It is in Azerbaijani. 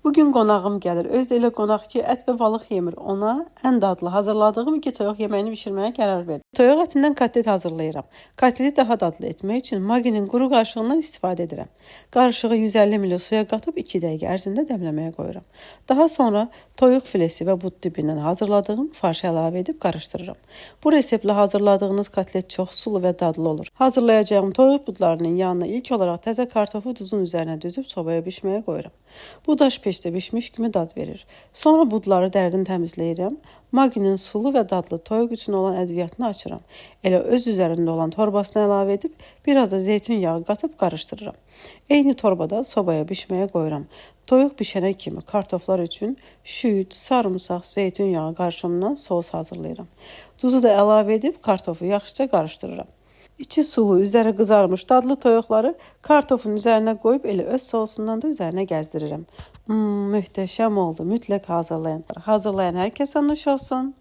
Bugün qonağım gəlir. Özü də elə qonaq ki, ət və balıq yemir. Ona ən dadlı hazırladığım iki toyuq yeməyini bişirməyə qərar verdim. Toyuq ətindən kotlet hazırlayıram. Kotleti daha dadlı etmək üçün Magginin quru qarışığından istifadə edirəm. Qarışığı 150 ml suya qatıb 2 dəqiqə ərzində dəmləməyə qoyuram. Daha sonra toyuq filesi və bud dibindən hazırladığım farşı əlavə edib qarışdırıram. Bu reseptlə hazırladığınız kotlet çox sulu və dadlı olur. Hazırlayacağım toyuq budlarının yanına ilk olaraq təzə kartofu duzun üzərinə düzüb sobaya bişməyə qoyuram. Bu daş peçdə bişmiş kimi dad verir. Sonra budları dəridən təmizləyirəm. Magginin sulu və dadlı toyuq üçün olan ədviyyatını açıram. Elə öz üzərində olan torbasına əlavə edib biraz da zeytun yağı qatıb qarışdırıram. Eyni torbada sobaya bişməyə qoyuram. Toyuq bişənə kimi kartoflar üçün şüd, sarımsaq, zeytun yağı qarışımından sos hazırlayıram. Duzu da əlavə edib kartofu yaxşıca qarışdırıram. İçi sulu, üzəri qızarmış dadlı toyuqları kartofun üzərinə qoyub elə öz sosundan da üzərinə gəzdirirəm. Möhtəşəm oldu. Mütləq hazırlayın. Hazırlayan hər kəsə nuş olsun.